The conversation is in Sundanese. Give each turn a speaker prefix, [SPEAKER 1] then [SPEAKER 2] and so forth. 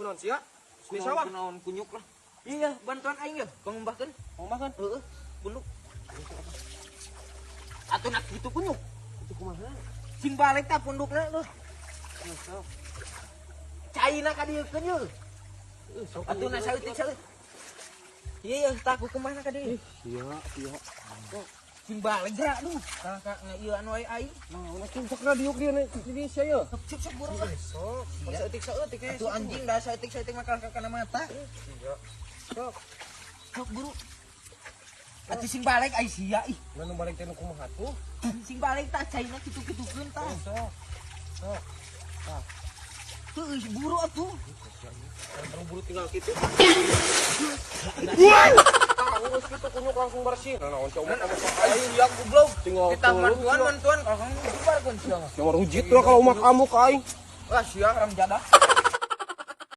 [SPEAKER 1] Kunaon sia? Di sawah.
[SPEAKER 2] Kunaon kunyuk lah. Iya, bantuan aing ya, pangumbahkeun.
[SPEAKER 1] Ngumbahkeun?
[SPEAKER 2] Heeh, punduk. Atuh nak kitu kunyuk.
[SPEAKER 1] Itu kumaha?
[SPEAKER 2] Sing balik tah pundukna leuh.
[SPEAKER 1] Sok.
[SPEAKER 2] Caina ka dieu keun yeuh.
[SPEAKER 1] Sok.
[SPEAKER 2] Atuh na saeutik saeutik. Iya, iya, tak ku kumaha ka dieu.
[SPEAKER 1] Iya, iya.
[SPEAKER 2] Sing balik gerak duh. Kalah ka ieu anu ai aing.
[SPEAKER 1] Nah, atuh sok diuk dia di sia ye.
[SPEAKER 2] Sok sok sok buru lah.
[SPEAKER 1] Sok, saeutik saeutik.
[SPEAKER 2] Atuh anjing dah saeutik saeutik mah kalah ka kana mata.
[SPEAKER 1] Iya. Sok.
[SPEAKER 2] Sok buru. Atuh sing balik ai sia ih.
[SPEAKER 1] Mana balik teh nu kumaha tuh?
[SPEAKER 2] Sing balik tah caina kitu-kitukeun tah.
[SPEAKER 1] Sok. Sok.
[SPEAKER 2] Tuh buru atuh.
[SPEAKER 1] Buru-buru tinggal kitu. Tah, geus kitu kunyuk langsung bersih. Nah, naon sia umat
[SPEAKER 2] Ai sia goblok.
[SPEAKER 1] Tinggal
[SPEAKER 2] Kita
[SPEAKER 1] turun,
[SPEAKER 2] mantuan
[SPEAKER 1] sia.
[SPEAKER 2] Mantuan kalau kamu bubarkeun sia mah.
[SPEAKER 1] Sia rujit lah kalau umak kamu ka aing.
[SPEAKER 2] Wah, sia haram jadah.